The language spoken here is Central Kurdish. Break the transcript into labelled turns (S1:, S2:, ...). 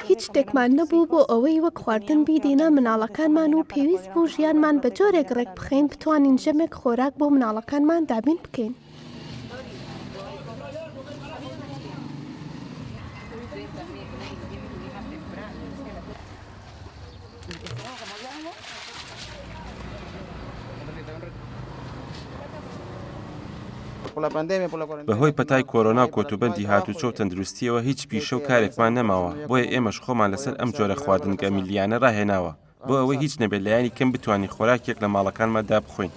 S1: هیچ شتێکمان نەبوو بۆ ئەوەی وەک خواردن بیدەینە مناڵەکانمان و پێویست بوو ژیانمان بە جۆرێک ڕێکبخەین بتوانین ژەمێک خۆراک بۆ مناڵەکانمان دابین بکەین.
S2: بەهۆی پەتای کۆرۆنا و کۆتوبەندی هاتوچۆ و تەندروستییەوە هیچ پیشە و کارێکمان نەماوە، بۆیە ئێمەش خۆمان لەسەر ئەم جۆرە خواردنگە میللیانە راهێناوە، بۆ ئەوەی هیچ نەبێت لایەنی کەم بتوانین خۆراکێک لە ماڵەکانماندا بخۆین.